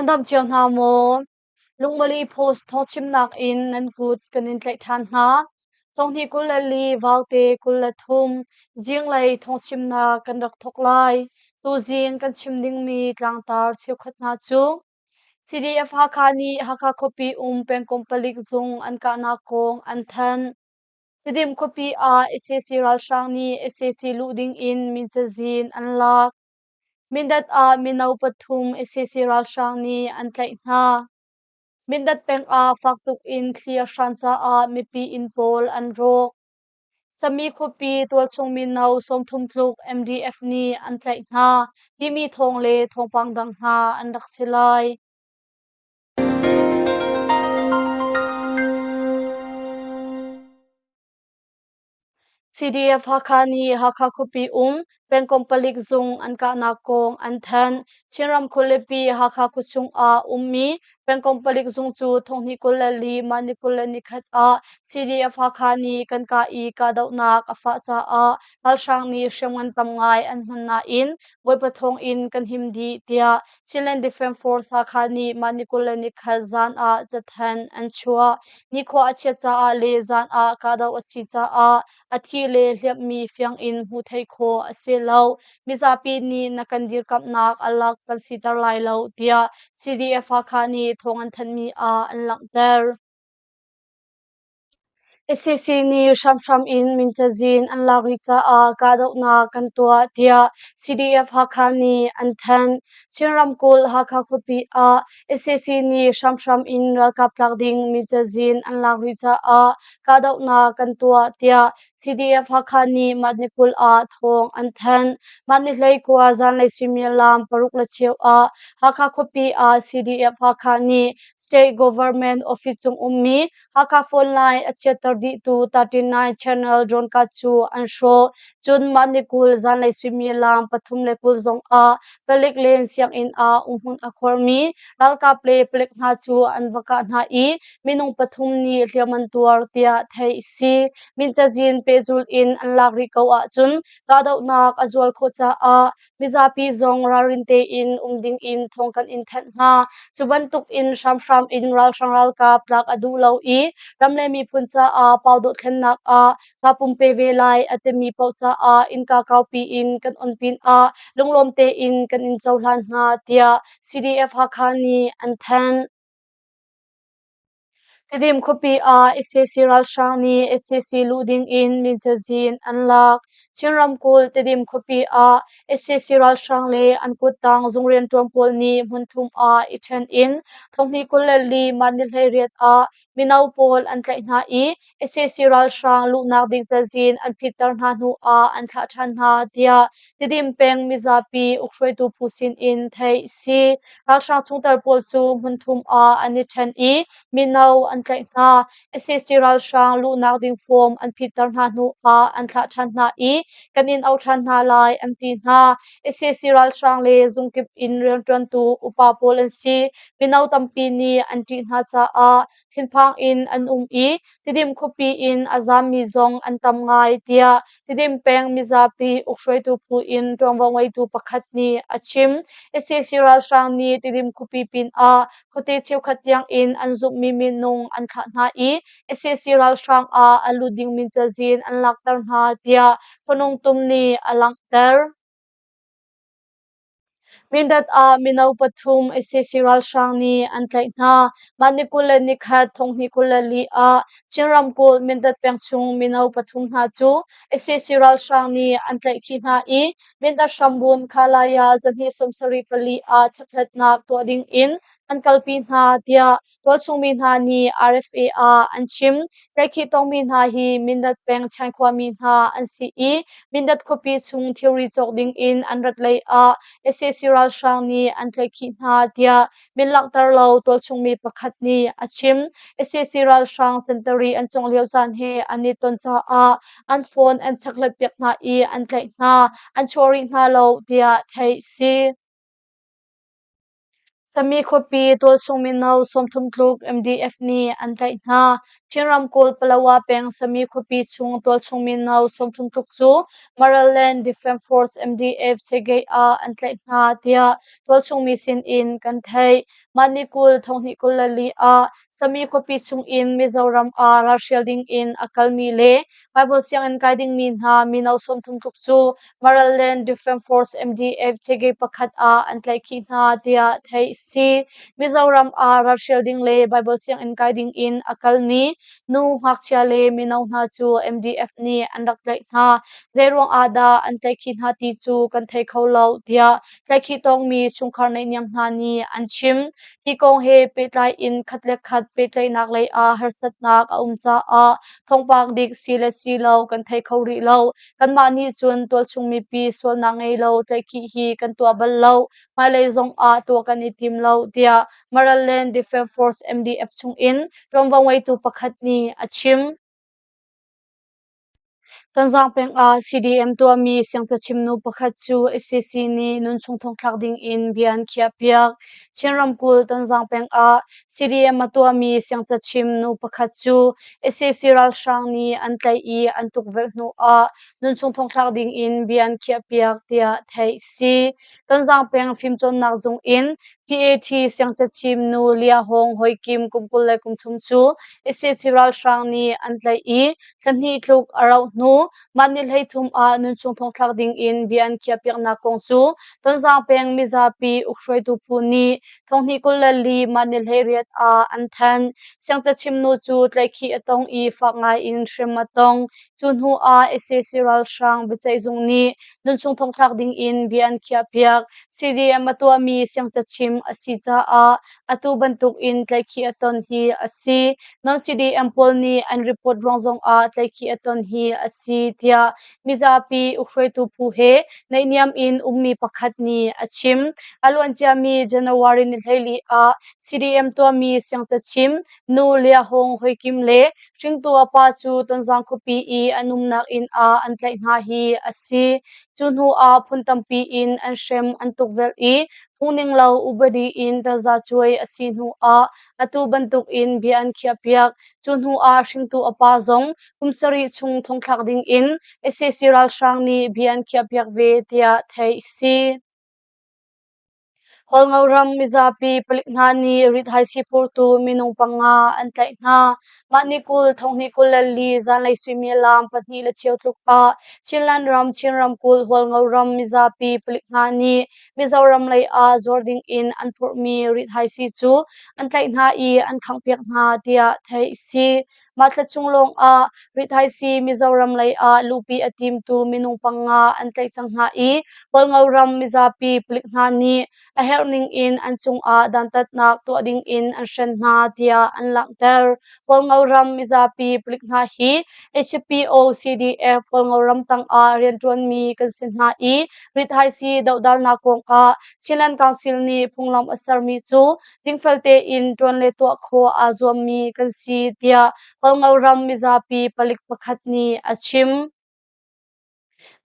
Nan dam cio hna maw? Lungmali Post thawngchimnak in nan kut kan in tlaih ṭhan hna. Thonghnih 24 Vaute 23 zinglei thawngchimnak kan rak thawk lai. Tuzing kan chim dingmi tlangtar cheukhat hna cu CDF Hakha nih Hakha khuapi um pengkomh palik zung an kahnak kong an thanh. Tidim khuapi ah sac ralhrang nih sac luh ding in min cazin an lak. Mindat ah mino pathum sac ralhrang nih an tlaih hna. Mindat peng ah fak tuk in thli a hran caah mipi inn pawl an rawk. Sami khuapi tualchung mino 30 tluk MDF nih an tlaih hna timi thawng le thawngpang dang hna an rak si lai. CDF Hakha nih Hakha khuapi um pengkomh palik zung an kahnak kong an thanh. Chinram khualipi Hakha khuachung ah ummi pengkomh palik zung cu thonghnih 24 mah ni 21 ah CDF Hakha nih kan kah i kahdohnak a fah caah ralhrang nih hriamngan tam ngai an hman nain Bawipa thawng in kan him dih tiah Chinland Defence Force Hakha nih mah ni 21 zan ah cathanh an chuah. Nikhua a chiat caah le zan ah kahdoh a si caah a thi le hliamhmi fiang in hmuh theih khawh a si lo. Mizapi nih na kan dirkamhnak a lak kan siter lai lo tiah CDF Hakha nih thawng an thanhmi ah an langhter. Sac nih hramhram in min cazin an lak rih caah kahdohnak kan tuah tiah CDF Hakha nih an thanh. Chin ramkulh Hakha khuapi ah sac nih hramhram in ralkap tlak ding mi cazin an lak rih caah kahdohnak kan tuah tiah CDF Hakha nih mah ni 20 ah thawng an thanh. Mah ni 19 zanlei suimilam 6:15 ah Hakha khuapi ah CDF Hakha nih State Government Office cung ummi Hakha phone line a chiatter dihtu 39 Channel drone kat cu an hrawh. Cun mah ni 20 zanlei suimilam 3:20 zong ah palik len sianginn ah umhmun a khuarmi ralkap le palik hna cu an va kah hna i minung pathum nih hliam an tuar tiah theih a si. Min cazin pehzulh in an lak rih ko ahcun kahdohnak a zual khawh caah mizapi zong ralrin tein um ding in thawng kan in thanh hna. Cu bantuk in hramhram in ralhrang ralkap tlak a duh lo i ram le miphun caah pau dothlennak ah kaa pumpe ve lai a timi paoh caah innka kaupi in kan on pinah lunglawm tein kan in cohlan hna tiah CDF Hakha nih an thanh. Tidim khuapi ah sac ralhrang nih sac luh ding in min cazin an lak. Chin ramkulh Tidim khuapi ah sac ralhrang le an kuttang zung rianṭuan pawl nih hmunthum ah i ṭhen in thonghnih 24 mah ni 18 ah mino pawl an tlaih hna i sac ralhrang luhnak ding cazin an phitter hna hnu ah an thlah ṭhan hna tiah Tidim peng mizapi ukhruaitu phu sin in theih a si. Ralhrang chungtel pawl cu hmunthum ah an i ṭhen i mino an tlaih hna. Sac ralhrang luhnak ding form an phitter hna hnu ah an thlah ṭhan hna i kan in auh ṭhan hna lai an ti hna. Sac ralhrang le zungkip in rianṭuantu upa pawl an si. Mino tampi nih an ṭih hna caah thinphang in an um i Tidim khuapi in a zaammi zong an tam ngai tiah Tidim peng mizapi ukhruaitu phu in ṭuanvo ngeitu pakhat nih a chim. Sac ralhrang nih Tidim khuapi pinah khuate cheukhat tiang in an zumhmi minung an thlah hna i sac ralhrang ah a lut dingmi cazin an lakter hna tiah Khuanungtum nih a langhter. Mindat ah mino pathum sac ralhrang nih an tlaih hna. Mah ni 21 thonghnih 24 ah Chin ramkulh Mindat peng chung mino pathum hna cu sac ralhrang nih an tlaihkhih hna i Mindat hrambun Khalaya 274 ah chekhlatnak tuah ding in an kalpi hna tiah Tualchungmi hna nih RFA ah an chim. Tlaihkhih tongmi hna hi Mindat peng Chain khuami hna an si i Mindat khuapi chung thilri cawk ding in an rat lei ah sac ralhrang nih an tlaihkhih hna tiah min langhter lo tualchungmi pakhat nih a chim. Sac ralhrang sentari an cawngh lio caan he an i ton caah an phone an chekhlat piak hna i an tlaih hna, an chuah rih hna lo tiah theih si. Sami khuapi tualchung mino 30 tluk MDF nih an tlaih hna. Chin ramkulh Palawa peng Sami khuapi chung tualchung mino 30 tluk cu Maraland Defense Force MDF Chegate ah an tlaih hna tiah tualchung mi sin in kan theih. Mah ni 20 thonghnih 24 ah Sami khuapi chung in Mizoram ah ralhrial ding in a kalmi le Bible sianginn kai dingmi hna mino 30 tluk cu Maraland Defense Force MDF CG pakhat ah an tlaihkhih hna tiah theih a si. Mizoram ah ralhrial ding le Bible sianginn kai ding in a kalmi nu, ngakchia le mino hna cu MDF nih an rak tlaih hna. Zeiruang ah dah an tlaihkhih hna ti cu kan thei kho lo tiah tlaihkhih tongmi chungkhar naihniam hna nih an chim. Hi kong he pehtlai in khat le khat pehtlaihnak lei ah harsatnak a um caah thawngpang dik si le si lo kan thei kho rih lo. Kanmah nih cun tualchung mipi sualnak ngei lo tlaihkhih hi kan tuah bal lo. Hmailei zong ah tuah kan i tim lo, tiah Maraland Defense Force MDF chungin ṭuanvo ngeitu pakhat nih a chim. Tonzang peng ah CDM tuahmi siangcachimnu pakhat cu SAC nih nunchung thongthlak ding in bia an khiahpiak. Chin ramkulh Tonzang peng ah CDM a tuahmi siangcachim nu pakhat cu sac ralhrang nih an tlaih i an tukvelh hnu ah nunchung thongthlak ding in bia an khiahpiak tiah theih a si. Tonzang peng fimcawnnak zung in PAT siangcachim nu Lia Hong Hoi Kim kum 23 cu sac ralhrang nih an tlaih i thla hnih tluk a rauh hnu mah ni 33 ah nunchung thongthlak ding in bia an khiahpiaknak kong cu Tonzang peng mizapi ukhruaitu phu nih thonghnih 24 mah ni 18 ah an thanh. Siangcachim nu cu tlaihkhih a tong i fak ngai in hrem a tong. Cu hnu ah sac ralhrang biaceihzung nih nunchung thongthlak ding in bia an khiahpiak. CDM a tuahmi siangcachim a si caah atu bantuk in tlaihkhih a ton hi a si. Non-CDM pawl nih an report ruang zongah tlaihkhih a ton hi a si tiah mizapi ukhruaitu phu he naihniam in ummi pakhat nih a chim. A luanciami January ni 14 ah CDM tuahmi siangcachim nu Lia Hong Hoi Kim le hringtu a pa cu Tonzang khuapi i an umnak inn ah an tlaih hna hi a si. Cu hnu ah phun tampi in an hrem an tukvelh i phungning lo upadi in tazacuai a si hnu ah atu bantuk in bia an khiahpiak. Cu hnu ah hringtu a pa zong kum sarih chung thongthlak ding in sac ralhrang nih bia an khiahpiak ve tiah theih a si. Hualngo ram mizapi palik hna nih rithaisii phurtu minung panga an tlaih hna. Mah ni 20 thonghnih 24 zanlei suimilam pahnih le cheu tluk ah Chinland ram Chin ramkulh Hualngo ram mizapi palik hna nih Mizoram lei ah zuar ding in an phurhmi rithaisii cu an tlaih hna i an khanghpiak hna tiah theih a si. Mah thla chung lawng ah rithaisii Mizoram lei ah luhpi a timtu minung panga an tlaih cang hna i Hualngo ram mizapi palik hna nih a herh ning in an cungah dantatnak tuah ding in an hren hna tiah an langhter. Hualngo ram mizapi palik hna hi HPO CDF Hualngo ram tangah rianṭuanmi kan si hna i rithaisii dohdalnak kongah Chinland Council nih phunglam a sermi cu dingfel tein ṭuan le tuah khawh aa zuammi kan si tiah Hualngo ram mizapi palik pakhat nih a chim.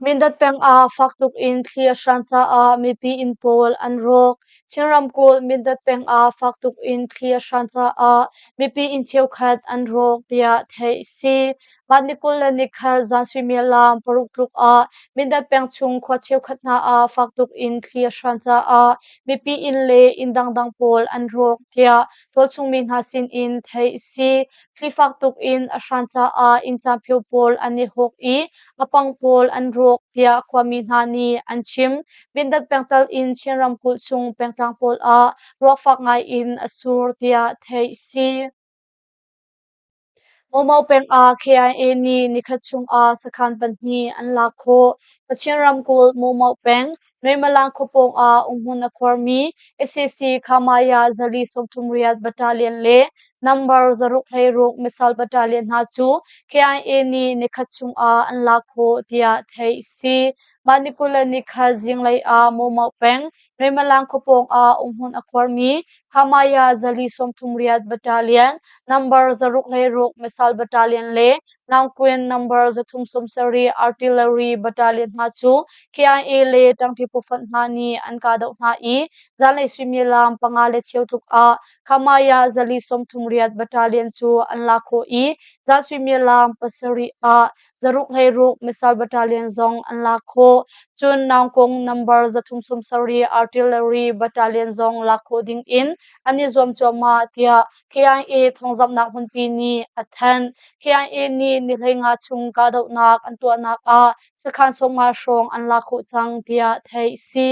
Mindat peng ah fak tuk in thli a hran caah mipi inn pawl an rawk. Chin ramkulh Mindat peng ah fak tuk in thli a hran caah mipi inn cheukhat an rawk tiah theih a si. Mah ni 21 zan suimilam 6 tluk ah Mindat peng chung khua cheukhat hna ah fak tuk in thli a hran caah mipi inn le inn dangdang pawl an rawk tiah tualchung mi hna sin in theih a si. Thli fak tuk in a hran caah inn caanphio pawl an i hawk i a pang pawl an rawk tiah khuami hna nih an chim. Mindat pengtal in Chin ramkulh chung pengtlang pawl ah ruah fak ngai in a sur tiah theih a si. Momo peng ah KIA nih nikhat chung ah sakhan pahnih an lak khawh. Kachin ramkulh Momo peng Noimalang khuapawng ah umhmun a khuarmi sac Khamaya 438 Battalion le Number 616 Missile Battalion hna cu KIA nih nikhat chung ah an lak khawh tiah theih a si. Mah ni 21 zinglei ah Momo peng Remalang khuapawng ah umhmun a khuarmi Khamaya 438 Battalion, Number 616 Missile Battalion le Naungkwin Number 370 Artillery Battalion hna cu KIA le ṭangṭi phufonh hna nih an kahdoh hna i zanlei suimilam panga le cheu tluk ah Khamaya 438 Battalion cu an lak khawh i zan suimilam 7 ah 616 Missile Battalion zong an lak khawh. Cun Naungkung number 370 Artillery Battalion zong lak khawh ding in an i zuam cuahmah tiah KIA thawngzamhnak hmunpi nih a thanh. KIA nih ni 15 chung kahdohnak an tuahnak ah sakhan 50 hrawng an lak khawh cang tiah theih a si.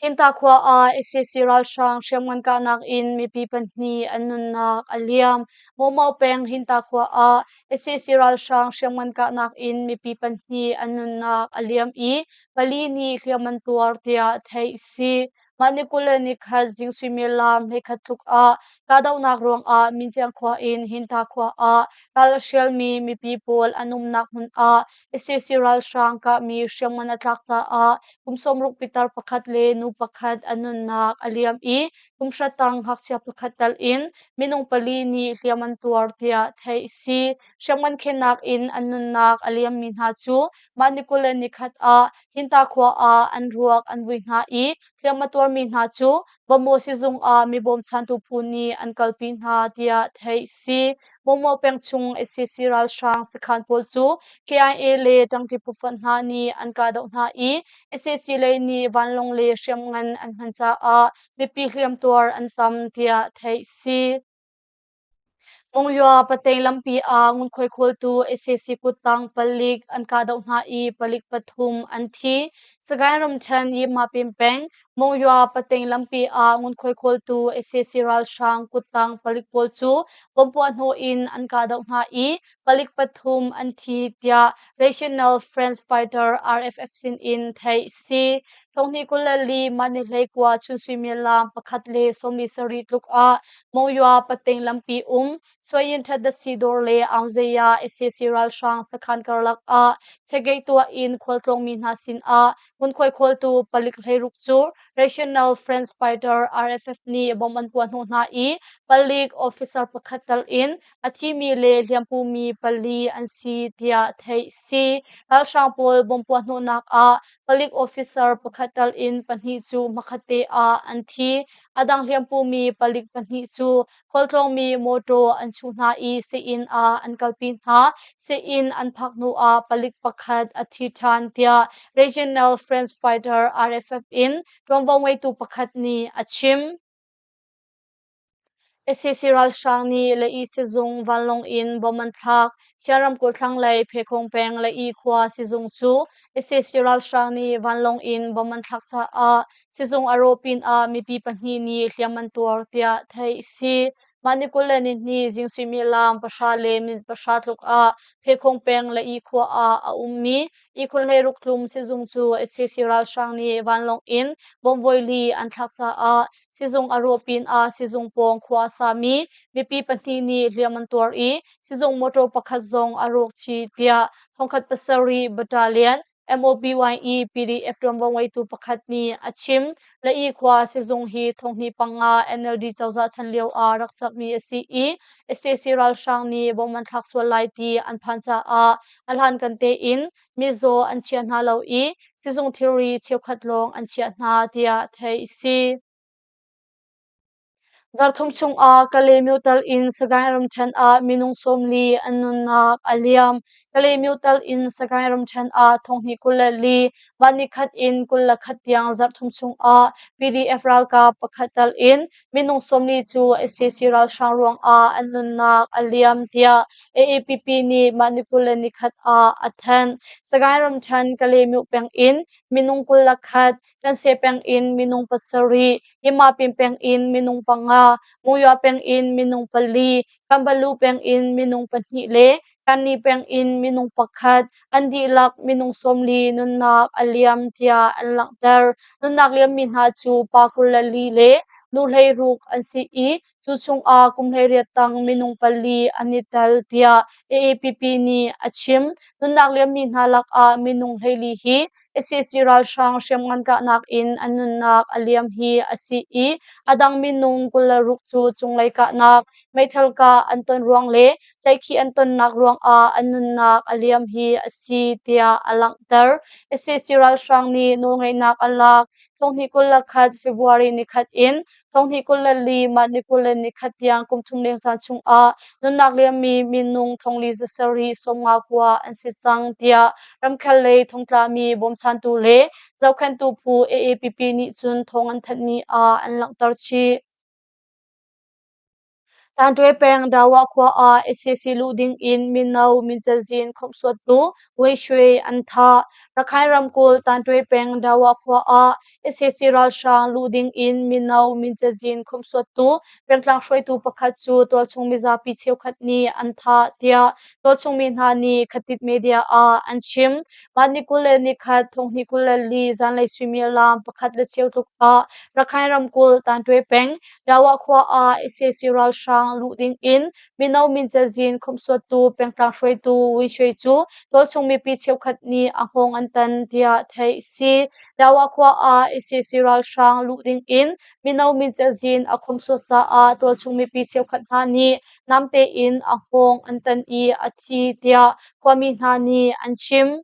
Hinta khua ah sac ralhrang hriamngan kahnak in mipi pahnih an nunnak a liam. Mawmaw peng Hinta khua ah sac ralhrang hriamngan kahnak in mipi pahnih an nunnak a liam i pali nih hliam an tuar tiah theih a si. Mah ni 21 zing suimilam 11 tluk ah kahdohnak ruangah Minchiang khua in Hinta khua ah ral a hrialmi mipi pawl an umnak hmun ah sac ralhrang kahmi hriamngan a tlak caah kum 60 pitar pakhat le nu pakhat an nunnak a liam i kum hra tang ngakchia pakhat tal in minung pali nih hliam an tuar tiah theih a si. Hriamngan khennak in an nunnak a liammi hna cu mah ni 21 ah Hinta khua ah an ruak an vui hna i hliam a tuarmi hna cu Bawmaw sizung ah mi bawmchantu phu nih an kalpi hna tiah theih a si. Bawmaw peng chung sac ralhrang sakhan pawl cu KIA le ṭangṭi phufonh hna nih an kahdoh hna i sac lei nih vanlawng le hriamngan an hman caah mipi hliamtuar an tam tiah theih a si. Monywa Pateng lampi ah ngunkhuai khawltu sac kuttang palik an kahdoh hna i palik pathum an thi. Sagaing ramṭhen Yimapin peng Monywa Pateng lampi ah ngunkhuai khawltu sac ralhrang kuttang palik pawl cu bomb puahhnawh in an kahdoh hna i palik pathum an thi tiah Rational Friends Fighter RFF sin in theih a si. Thonghnih 24 mah ni 19 chun suimilam pakhat le 47 tluk ah Monywa Pateng lampi um Suayin Ṭhatdasi dawr le Aungzaya sac ralhrang sakhan karlak ah checkgate tuah in khualtlawngmi hna sinah ngunkhuai khawltu palik 16 cu Rational Friends Fighter RFF nih bomb an puah hnawh hna i palik officer pakhat tal in a thimi le hliampumi pali an si tiah theih a si. Ralhrang pawl bomb puah hnawhnak ah palik officer pakhat tal in pahnih cu hmakhatte ah an thi. A dang hliampumi palik pahnih cu khualtlawngmi mawṭaw an chuh hna i sii-inn ah an kalpi hna. Sii-inn an phak hnu ah palik pakhat a thi ṭhan tiah Regional Friends Fighter RFF in ṭuanvo ngeitu pakhat nih a chim. Sac ralhrang nih Lai sizung vanlawng in bomb an thlak. Chin ramkulh thlanglei Phekhung peng Lai khua sizung cu sac ralhrang nih vanlawng in bomb an thlak caah sizung a rawh pinah mipi pahnih nih hliam an tuar tiah theih a si. Mah ni 22 zing suimilam pahra le minute pahra tluk ah Phekhung peng Lai khua ah a ummi ihkhun 16 tlum sizung cu sac ralhrang nih vanlawng in bomb voili an thlak caah Sizung a rawh pinah sizung pawng khua a sami mipi pahnih nih hliam an tuar i sizung motor pakhat zong a rawk chih tiah 1007 Battalion MOBYE PDF ṭuanvo ngeitu pakhat nih a chim. Lai khua sizung hi thonghnih panga NLD cozah chan lio ah rak sakmi a si i sac ralhrang nih bom an thlak sual lai ti an phan caah a hlankan tein mizaw an chia hna lo i sizung thilri cheukhat lawng an chiah hna tiah theih a si. Zarthum chungah Kalaymyo tal in Sagaing ramṭhen ah minung 40 an nunnak a liam. Kalaymyo tal in Sagaing ramṭhen ah thonghnih 24, mah nikhat in 21 tiang zarhthum chungah PDF ralkap pakhat tal in minung 40 cu sac ralhrang ruangah an nunnak a liam tiah AAPP nih mah ni 21 ah a thanh. Sagaing ramṭhen Kalaymyo peng in minung 21, Tanse peng in minung pasarih, Yimapin peng in minung panga, Monywa peng in minung pali, Kanbalu peng in minung pahnih le Kanni peng in minung pakhat, an dihlak minung 40 nunnak a liam tiah an langhter. Nunnak liammi hna cu pa 24 le nu 16 an si i. Cu chungah kum 18 tang minung pali an i tel tiah AAPP nih a chim. Nunnak liammi hna lakah minung 14 hi sac ralhrang hriamngan kahnak in an nunnak a liam hi a si i a dang minung 26 cu cunglei kahnak, meithal kah an ton ruang le tlaihkhih an tonnak ruangah an nunnak a liam hi a si tiah a langhter. Sac ralhrang nih nawlngeihnak a lak. 2021 February nikhat in 2024 March ni 21 tiang kum thum leng caan chungah nunnak liammi minung thongli zasarih 59 an si cang tiah ramkhel lei thongtlami bawmchantu le zohkhenhtu phu AAPP nih cun thawng an thanhmi ah an langhter chih. Tanṭwe peng Dawa khua ah sac luh ding in mino mincazin khawmhsuattu Wei Shwe an thah. Rakhine ramkulh Tanṭwe peng Dawa khua ah sac ralhrang luh ding in mino mincazin khawmhsuattu pengtlang hruaitu pakhat cu tualchung mizapi cheukhat nih an thah tiah tualchung mi hna nih Khatit media ah an chim. Mah ni 21 2024 zanlei suimilam 1:15 tluk ah Rakhine ramkulh Tanṭwe peng Dawa khua ah sac ralhrang luh ding in mino mincazin khawmhsuattu pengtlang hruaitu Win Shwe cu tualchung mipi cheukhat nih a hngawng an tan tiah theih a si. Dawa khua ah sac ralhrang luh ding in mino mincazin a khawmhsuat caah tualchung mipi cheukhat hna nih namte in a hngawng an tan i a thi tiah khuami hna nih an chim.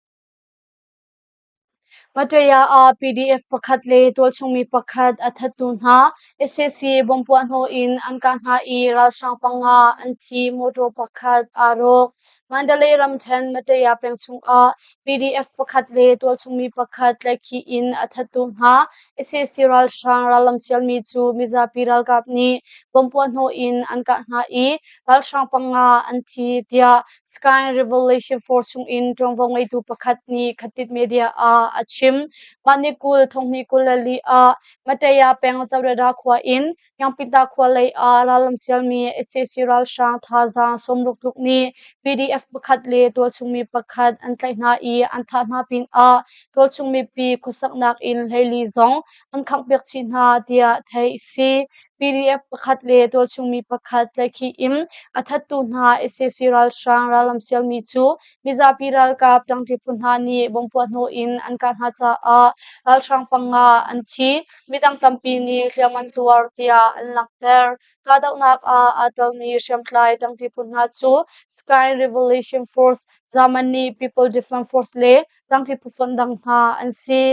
Mataya ah PDF pakhat le tualchungmi pakhat a thattu hna sac bomb puahhnawh in an kah hna i ralhrang panga an thi, motor pakhat aa rawk. Mandalay ramṭhen Mataya peng chungah PDF pakhat le tualchungmi pakhat tlaihkhih in a thattu hna sac ralhrang rallam sialmi cu mizapi ralkap nih bomb puahhnawh in an kah hna i ralhrang panga an thi tiah Sky Revelation Force chungin ṭuanvo ngeitu pakhat nih Khatit Media ah a chim. Mah ni 20 2024 ah Mataya peng Chowdada khua in Yangpinta khua lei ah rallam sialmi sac ralhrang thazaang 60 tluk nih PDF pakhat le tualchungmi pakhat an tlaih hna i an thah hna pinah tualchung mipi khuasaknak inn 14 zong an khanghpiak chih hna tiah theih a si. PDF pakhat le tualchungmi pakhat tlaihkhih in a thattu hna sac ralhrang rallam sialmi cu mizapi ralkap ṭangṭi phu hna nih bomb puahhnawh in an kah hna caah ralhrang panga an thi. Midang tampi nih hliam an tuar tiah an langhter. Kahdohnak ah aa telmi hriamtlai ṭangṭi phu hna cu Sky Revolution Force, Germany People Defense Force le ṭangṭi phu fonh dang hna an si.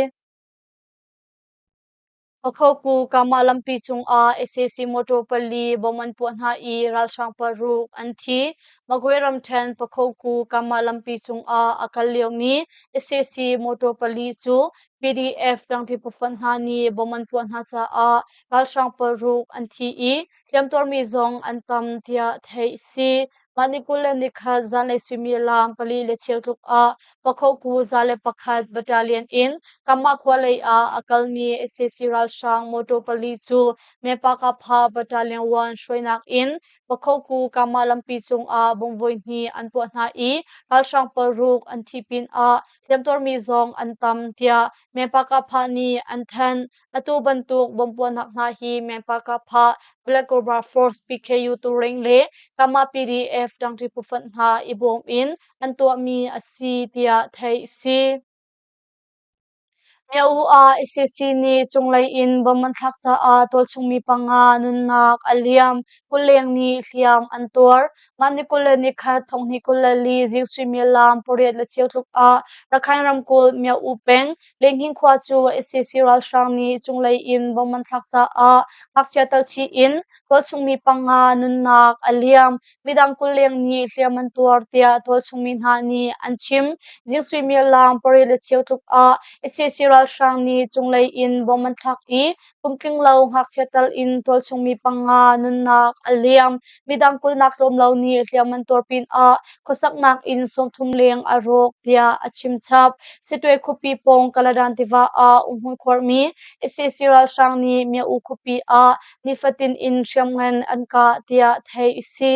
Pakhoku Kama lampi cungah sac motor pali bomb an puah hna i ralhrang paruk an thi. Magwe ramṭhen Pakhoku Kama lampi cungah a kal liomi sac motor pali cu PDF ṭangṭi phufonh hna nih bomb an puah hna caah ralhrang paruk an thi i hliamtuarmi zong an tam tiah theih a si. Mah ni 21 zanlei suimilam 4:15 tluk ah Pakhoku 101 Battalion in Kamah khua lei ah a kalmi sac ralhrang motor pali cu Mepakapha Battalion 1 hruainak in Pakhoku Kamah lampi cungah bomb voihnih an puah hna i ralhrang paruk an thih pinah hliamtuarmi zong an tam tiah Mepakapha nih an thanh. Atu bantuk bomb puahnak hna hi Myanpakapha, Black Cobra Force PKU Turing le Kama PDF ṭangṭi phufonh hna i bawm in an tuahmi a si tiah theih a si. Myo ah sac nih cunglei in bomb an thlak caah tualchungmi panga nunnak a liam, 20 leng nih hliam an tuar. Mah ni 21 2024 zing suimilam 8:15 tluk ah Rakhine ramkulh Myo peng Lenghing khua cu sac ralhrang nih cunglei in bomb an thlak caah ngakchia tal chih in tualchungmi panga nunnak a liam. Midang 20 leng nih hliam an tuar tiah tualchungmi hna nih an chim. Zing suimilam 8:15 tluk ah sac ralhrang nih cunglei in bomb an thlak i kumtling lo ngakchia tal in tualchungmi panga nunnak a liam. Midang 20 nak tlawm lo nih hliam an tuar pinah khuasaknak inn 30 leng a rawk tiah a chim chap. Sittwe khuapi pawng Kaladan tiva ah umhmun khuarmi sac ralhrang nih Myo khuapi ah nifatin in hriamngan an kah tiah theih a si.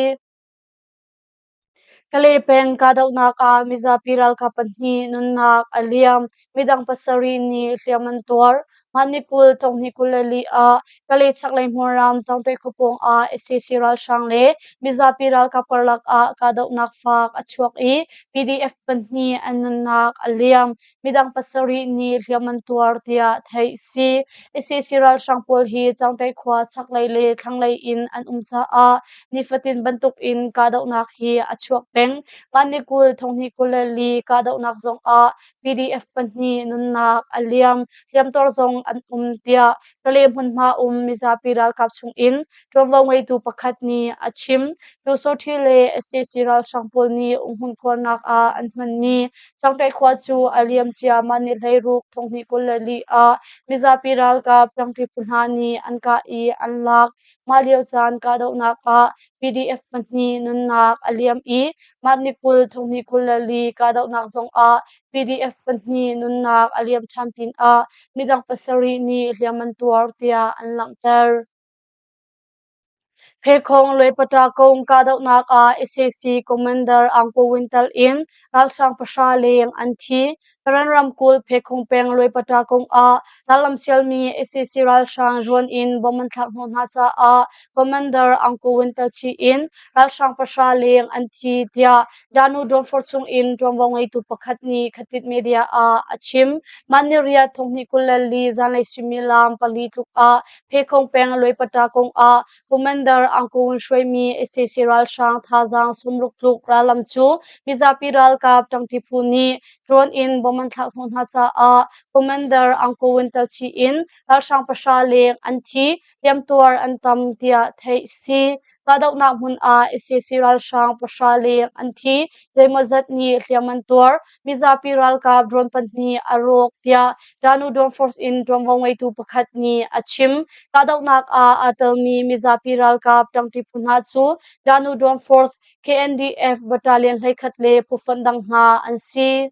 Kalay peng kahdohnak ah mizapi ralkap pahnih nunnak a liam, midang pasarih nih hliam an tuar. Mah ni 20 thonghnih 24 ah Kalay chaklei hmunram Cangte khuapawng ah sac ralhrang le mizapi ralkap karlak ah kahdohnak faak a chuak i PDF pahnih an nunnak a liam. Midang pasarih nih hliam an tuar tiah theih si. Sac ralhrang pawl hi Cangte khua chaklei le thlanglei in an um caah nifatin bantukin kahdohnak hi a chuak peng. Mah ni 20 thonghnih 24 kahdohnak zongah PDF pahnih nunnak a liam, hliamtuar zong an um tiah Kalay hmunhma um mizapi ralkap chungin ṭuanvo ngeitu pakhat nih a chim. Pyusawṭhi le sac ralhrang pawl nih umhmun khuarnak ah an hmanmi Cangṭaih khua cu a liamcia mah ni 16 thonghnih 24 ah mizapi ralkap ṭangṭi phu hna nih an kah i an lak. Mah lio caan kahdohnak ah PDF pahnih nunnak a liam i mah ni 20 thonghnih 24 kahdohnak zongah PDF pahnih nunnak a liam ṭhan pinah midang pasarih nih hliam an tuar tiah an langhter. Phekhong Luaipata kong kahdohnak ah sac Commander Aung Ko Win tel in ralhrang pahra leng an thi. Karen ramkulh Phekhong peng Luaipata kong ah rallam sialmi sac ralhrang ruan in bomb an thlak hnawh hna caah Commander Aung Ko Win tel chih in ralhrang pahra leng an thi tiah Danu Dawngfor chung in ṭuanvo ngeitu pakhat nih Khatit Media ah a chim. Mah ni riat thonghnih 24 zanlei suimilam pali tluk ah Phekhong peng Luaipata kong ah Commander Aung Ko Win hruaimi sac ralhrang thazaang sawmruk tluk rallam cu mizapi ralkap ṭangṭi phu nih drone in bomb an thlak hnawh hna caah Commander Aung Ko Win tel chih in ralhrang pahra leng an thi, hliamtuar an tam tiah theih si. Kahdohnak hmun ah sac ralhrang pahra leng an thi, zeimawzat nih hliam an tuar. Mizapi ralkap drone pahnih a rawk tiah Danu Drone Force in ṭuanvo ngeitu pakhat nih a chim. Kahdohnak ah aa telmi mizapi ralkap ṭangṭi phu hna cu Danu Drone Force, KNDF Battalion 11 le phufonh dang hna an si.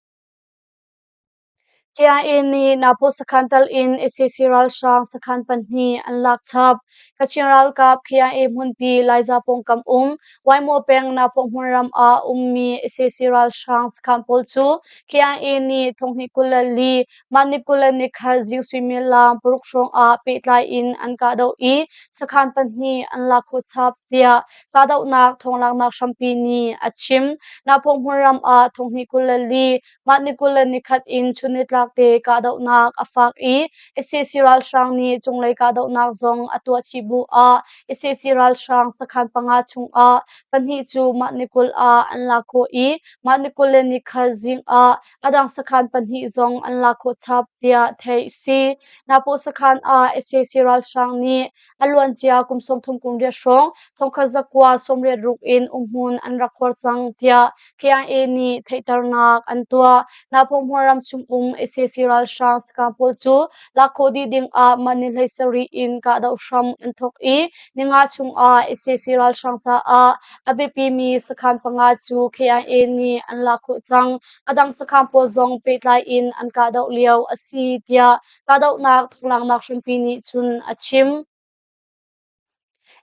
KIA nih Napo sakhan tal in sac ralhrang sakhan pahnih an lak chap. Kachin ralkap KIA hmunpi Laiza pawngkam um Waimo peng Napo hmunram ah ummi sac ralhrang sakhan pawl cu KIA nih thonghnih 24 mah ni 21 zing suimilam paruk hrawng ah pehtlai in an kahdoh i sakhan pahnih an lak khawh chap tiah kahdohnak thawnglaknak hrampi nih a chim. Napo hmunram ah thonghnih 24 Mah ni 21 in chunnitlak te kahdohnak a fak i sac ralhrang nih cunglei kahdohnak zong a tuah chih bu ah sac ralhrang sakhan panga chungah pahnih cu mah ni 20 ah an lak khawh i mah ni 21 zing ah a dang sakhan pahnih zong an lak khawh chap tiah theih a si. Napaw sakhan ah sac ralhrang nih a luancia kum 30 kum riat hrawng 1986 in umhmun an rak khuar cang tiah KIA nih theihternak an tuah. Naphawhmual ram chung um sac ralhrang sakang pawl cu lak khawh dih ding ah mah ni 17 in kahdoh hram an thawk i ninga chungah sac ralhrang caah a biapimi sakhan panga cu KIA nih an lak khawh cang. A dang sakhan pawl zong pehtlai in an kahdoh lio a si tiah kahdohnak thawnglanghnak hrampi nih cun a chim.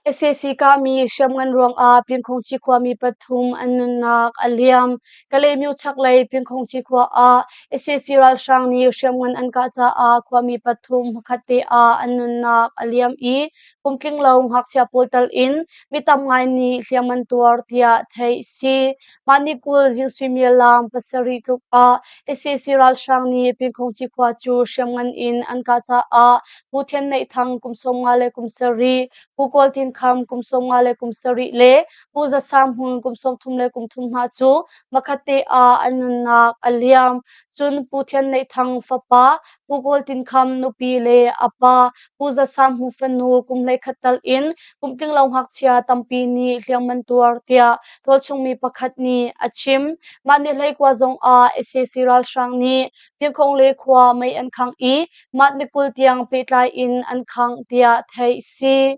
Sac kahmi hriamngan ruangah Pyinkhawngci khuami pathum an nunnak a liam. Kalaymyo chaklei Pyinkhawngci khua ah sac ralhrang nih hriamngan an kah caah khuami pathum hmakhatte ah an nunnak a liam i kumtling lo ngakchia pawl tal in mi tam ngai nih hliam an tuar tiah theih a si. Mah ni 20 zing suimilam pasarih tluk ah sac ralhrang nih Pyinkhawngci khua cu hriamngan in an kah caah Pu Thian Neih Thang kum 57, Pu Kawl Tin Kham kum 57 le Pu Za Sang Hmun kum 33 hna cu hmakhatte ah an nunnak a liam. Cun Pu Thian Neih Thang fapa Pu Kawl Tin Kham nupi le a pa Pu Za Sang Hmu fanu kum 11 tal in kum tlinglo ngakchia tampi nih hliam an tuar tiah tualchung mi pakhat nih a chim. Mah ni 19 zong ah sac ralhrang nih Pyinkhong le khua mei an khangh i mah ni 20 tiang pehtlai in an khangh tiah theih si.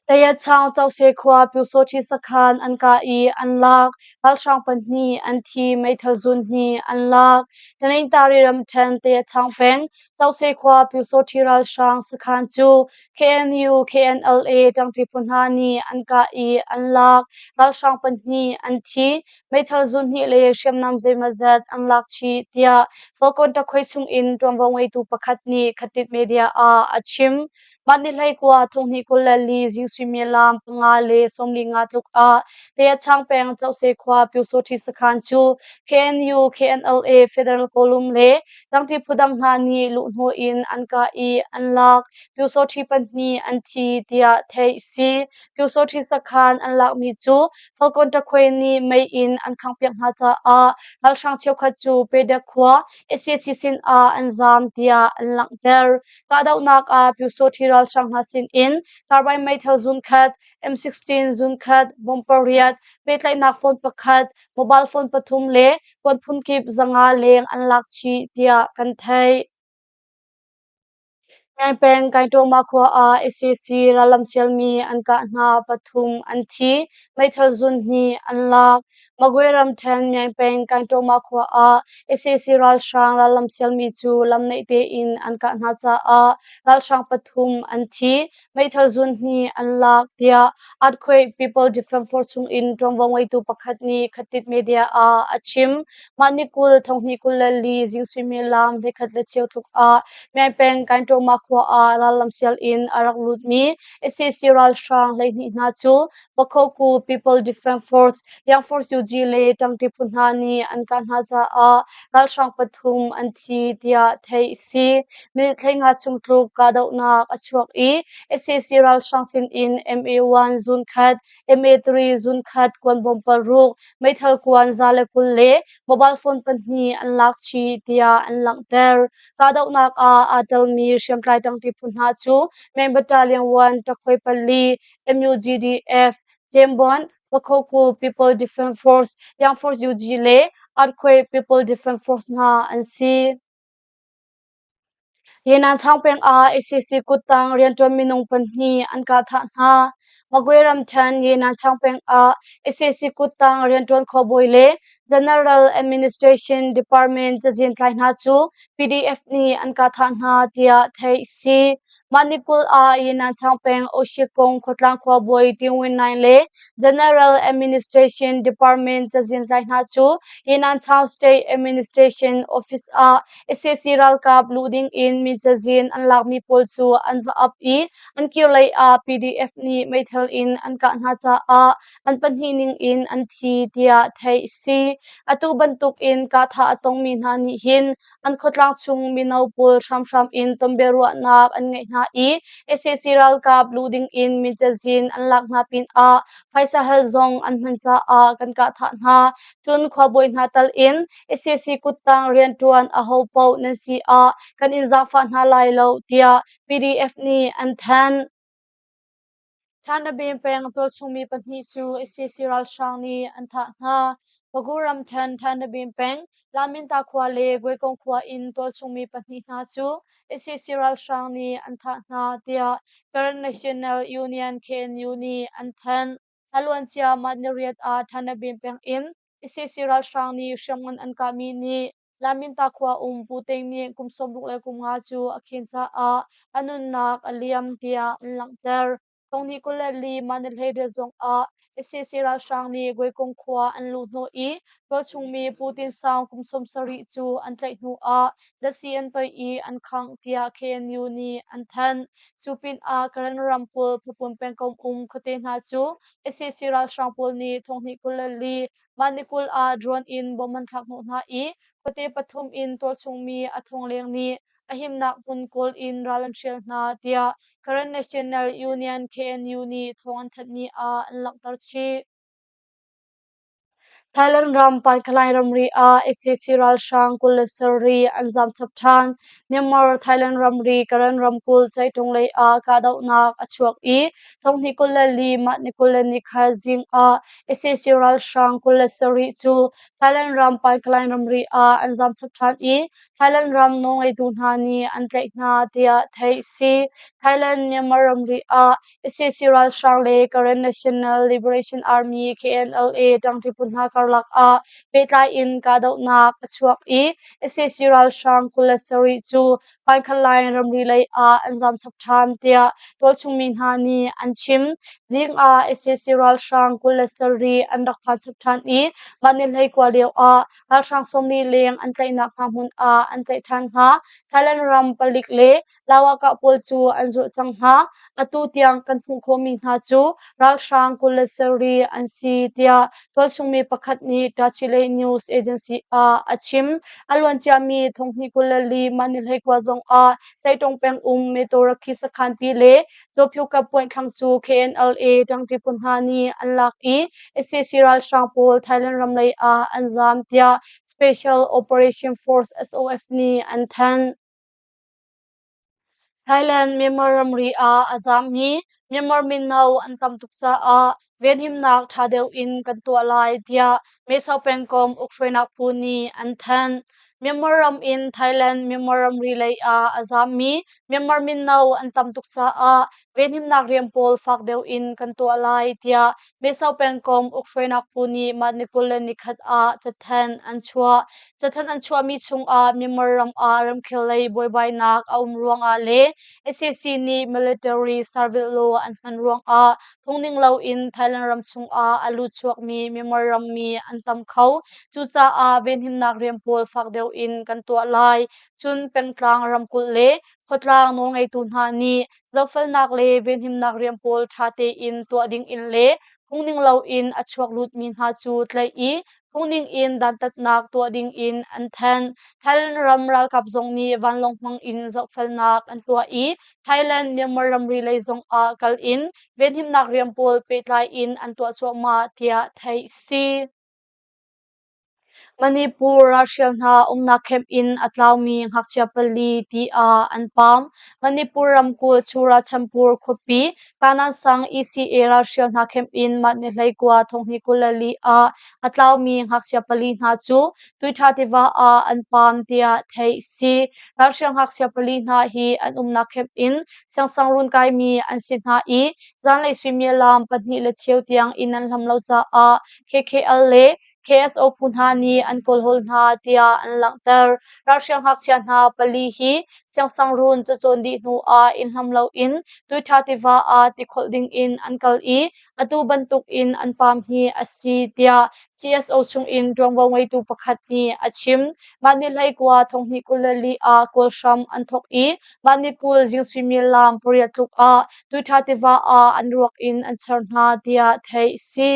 Tayachang Cose khua Pyusawṭhi sakhan an kah i an lak. Ralhrang pahnih an thi, meithal zun hnih an lak. Tanintari ramṭhen Tayachang peng Cose khua Pyusawṭhi ralhrang sakhan cu KNU, KNLA ṭangṭi phu hna nih an kah i an lak. Ralhrang pahnih an thi, meithal zun hnih le hriamnam zeimawzat an lak chih, tiah Falcon ṭakhuai chungin ṭuanvo ngeitu pakhat nih Khatit Media ah a chim. Mah ni 19 2024 zing suimilam 5:45 tluk ah Teachang peng Cose khua Pyusawṭhi sakhan cu KNU, KNLA, Federal Column le tlangṭi phu dang hna nih luhhnawh in an kah i an lak. Pyusawṭhi pahnih an thi tiah theih si. Pyusawṭhi sakhan an lakmi cu Falcon ṭakhuai nih mei in an khanghpiak hna caah ralhrang cheukhat cu Pedak khua sac sin ah an zaam tiah an langhter. Kahdohnak ah Pyusawṭhi ralhrang hna sinin carbine meithal zunkhat, M16 zunkhat, bomb pariat, pehtlaihnak phone pakhat, mobile phone pathum le kuan phunkip 500 leng an lak chih tiah kan theih. Ngai peng Kaingṭawma khua ah sac rallam sialmi an kah hna pathum an thi, meithal zun hnih an lak. Magwe ramṭhen Myaing peng Kaingṭawma khua ah sac ralhrang rallam sialmi cu lam naih tein an kah hna caah ralhrang pathum an thi, meithal zun hnih an lak tiah Earthquake People Defense Force chungin ṭuanvo ngeitu pakhat nih Khatit Media ah a chim. Mah ni 20 2024 zing suimilam 11:15 tluk ah Myaing peng Kaingṭawma khua ah rallam sial in a rak lutmi sac ralhrang 12 hna cu Pakhoku People Defense Force, Young Force UG le ṭangṭi phu hna nih an kah hna caah ralhrang pathum an thi tiah theih a si. Minute 15 chung tluk kahdohnak a chuak i sac ralhrang sinin MA1 zun khat, MA3 zun khat kuanbawm paruk, meithal kuan 120 le mobile phone pahnih an lak chih tiah an langhter. Kahdohnak ah aa telmi hriamtlai ṭangṭi phu hna cu Main Battalion 1 ṭakhuai pali, MUGDF, Jembon, Pakhoku People Defense Force, Young Force UG le Earthquake People Defense Force hna an si. Yenan chang peng ah ACC kuttang rianṭuan minung pahnih an kah thah hna. Magwe ramṭhen Yenan chang peng ah ACC kuttang rianṭuan khuabawi le General Administration Department cazin tlai hna cu PDF nih an kah thah hna tiah theih a si. Mah ni 20 ah Yinanchang peng Oshikong khuatlang khuabawi Tin Win Naing le General Administration Department cazin tlai hna cu Yinanchang State Administration Office ah sac ralkap luh ding in min cazin an lakmi pawl cu an va ap i an kirlei ah PDF nih meithal in an kah hna caah an pahnih ning in an thi tiah theih a si. Atu bantuk in kahthah a tongmi hna nih hin an khuatlang chung mino pawl hramhram in tonbiaruahnak an ngeih hna i sac ralkap luh ding in min cazin an lak hna pinah phaisa hal zong an hman caah kan kahthah hna. Cun khuabawi hna tal in sac kuttang rianṭuan ahopaoh nan si ah kan in zaangfah hna lai lo tiah PDF nih an thanh. Thanabin peng tualchungmi pahnih cu sac ralhrang nih an thah hna. Pagu ramṭhen Thanabin peng Laminta khua le Guaikong khua in tualchungmi pahnih hna cu sac ralhrang nih an thah hna tiah Karen National Union KNU nih an thanh. A luancia mah niriat ah Thanabin peng in sac ralhrang nih hriamngan an kahmi nih Laminta khua um Pu Teng nih kum 65 cu a khen caah a nunnak a liam tiah an langhter. 2024 mah ni 18 zong ah sac ralhrang nih Guaikong khua an luh hnawh i tualchungmi Pu Tin Sang kum 70 cu an tlaih hnu ah datsi an toih i an khangh tiah KNU nih an thanh. Cu pinah Karen ramkulh Phapun pengkomh um khuate hna cu sac ralhrang pawl nih 2024 Mah ni 20 ah drone in bomb an thlak hnawh hna i khuate pathum in tualchungmi a thong leng nih a himnak hmun kawl in ral an hrial hna tiah Karen National Union KNU nih thawng an thanhmi ah an langhter chih. Thailand ram Paikhalai ramri ah sac ralhrang 27 an zaam chap ṭhan. Myanmar Thailand ramri Karen ramkulh Caitung lei ah kahdohnak a chuak i thonghnih 24 mah ni 21 zing ah sac ralhrang 27 cu Thailand ram Paikhalai ramri ah an zaam chap ṭhan i Thailand ram nawlngeitu hna nih an tlaih hna tiah theih a si. Thailand Myanmar ramri ah sac ralhrang le Karen National Liberation Army KNLA ṭangṭi phu hna karlak ah pehtlai in kahdohnak a chuak i sac ralhrang 27 cu Paikhalai ramri lei ah an zaam chap ṭhan tiah tualchung mi hna nih an chim. Zing ah sac ralhrang 27 an rak phan chap ṭhan i mah ni 19 lio ah ralhrang 40 leng an tlaihnak hna hmun ah an tlaih ṭhan hna. Thailand ram palik le Lawakah pawl cu an zulh cang hna. Atu tiang kan hmuh khawhmi hna cu ralhrang 27 an si tiah tualchungmi pakhat nih Tachileik News Agency ah a chim. A luanciami thonghnih 24 mah ni 19 zong ah Taitung peng um Metorakhi sakhanpi le Cawphyukap point thlang cu KNLA ṭangṭi phu hna nih an lak i sac ralhrang pawl Thailand ram lei ah an zaam tiah Special Operation Force SOF nih an thanh. Thailand Myanmar ramri ah a zaammi Myanmar mino an tam tuk caah venhimnak ṭha deuh in kan tuah lai tiah Mesau pengkomh ukhruainak phu nih an thanh. Myanmar ram in Thailand Myanmar ramri lei ah a zaammi Myanmar mino an tam tuk caah venhimnak rian pawl fak deuh in kan tuah lai tiah Mesau pengkomh ukhruainak phu nih mah ni 21 ah cathanh an chuah. Cathanh an chuahmi chungah Myanmar ram ah ramkhel lei buaibainak a um ruangah le sac nih military service law an hman ruangah phungning loin Thailand ram chungah a lut chuakmi Myanmar rammi an tam kho. Cucaah venhimnak rian pawl fak deuh in kan tuah lai. Cun pengtlang ramkulh le khuatlang nawlngeitu hna nih zohfelnak le venhimnak rian pawl ṭha tein tuah ding in le phungning loin a chuak lutmi hna cu tlaih i phungning in dantatnak tuah ding in an thanh. Thailand ram ralkap zong nih vanlawng hmang in zohfelnak an tuah i Thailand Myanmar ramri lei zong ah kal in venhimnak rian pawl pehtlai in an tuah cuahmah tiah theih a si. Manipur ralhrial hna umnak camp in a tlaumi ngakchia pali ti ah an paam. Manipur ramkulh Churachandpur khuapi Kanan sang ECA ralhrial hna camp in mah ni 19 thonghnih 24 ah a tlaumi ngakchia pali hna cu Tuiṭha tiva ah an paam tiah theih a si. Ralhrial ngakchia pali hna hi an umnak camp in siangsangruun kaimi an si hna i zanlei suimilam 2:15 tiang inn an hlam lo caah KKL le KSO phu hna nih an kawlhawl hna tiah an langhter. Ralhriang ngakchia hna pali hi siangsangruun cacawn dih hnu ah inn hlam loin Tuiṭha tiva ah tikholh ding in an kal i atu bantuk in an paam hi a si tiah CSO chungin ṭuanvo ngeitu pakhat nih a chim. Mah ni 19 thonghnih 24 ah kawl hram an thawk i mah ni 20 zing suimilam 8 tluk ah Tuiṭha tiva ah an ruak in an char hna tiah theih a si.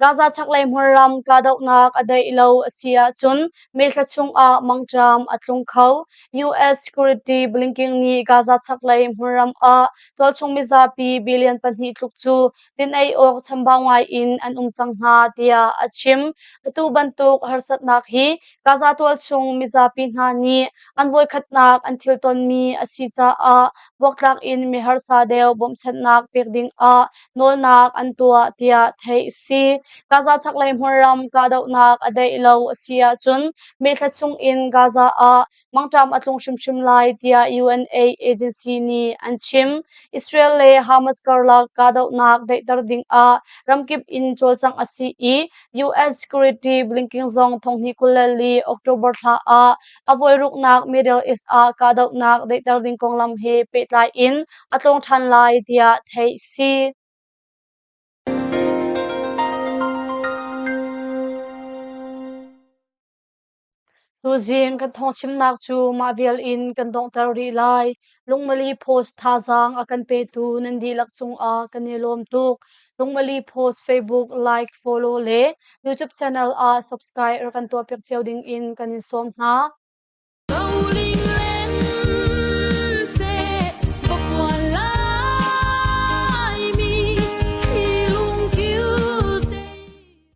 Gaza chaklei hmunram kahdohnak a daih lo a si ahcun May thla chungah mangṭam a tlung kho. US Security Blinken nih Gaza chaklei hmunram ah tualchung mizapi billion 2 tluk cu din ei awk chambau ngai in an um cang hna tiah a chim. Atu bantuk harsatnak hi Gaza tualchung mizapi hna nih an voikhatnak an thil tonmi a si caah buaktlak in miharsa deuh bawmhchanhnak pek ding ah nawlnak an tuah tiah theih a si. Gaza chaklei hmunram kahdohnak a daih lo a si ahcun May thla chung in Gaza ah mangṭam a tlung hrimhrim lai tiah UNA agency nih an chim. Israel le Hamas karlak kahdohnak daihter ding ah ramkip in cawlcangh a si i US Security Blinken zong 2024 October thla ah a voiruknak Middle East ah kahdohnak daihter ding konglam he pehtlai in a tlawng ṭhan lai tiah theih a si. Tuzing kan thawngchimnak cu mah vial in kan donghter rih lai. Lungmali Post thazaang a kan petu nan dihlak cungah kan i lawm tuk. Lungmali Post Facebook like, follow le YouTube channel ah subscribe rak kan tuahpiak cio ding in kan in sawm hna.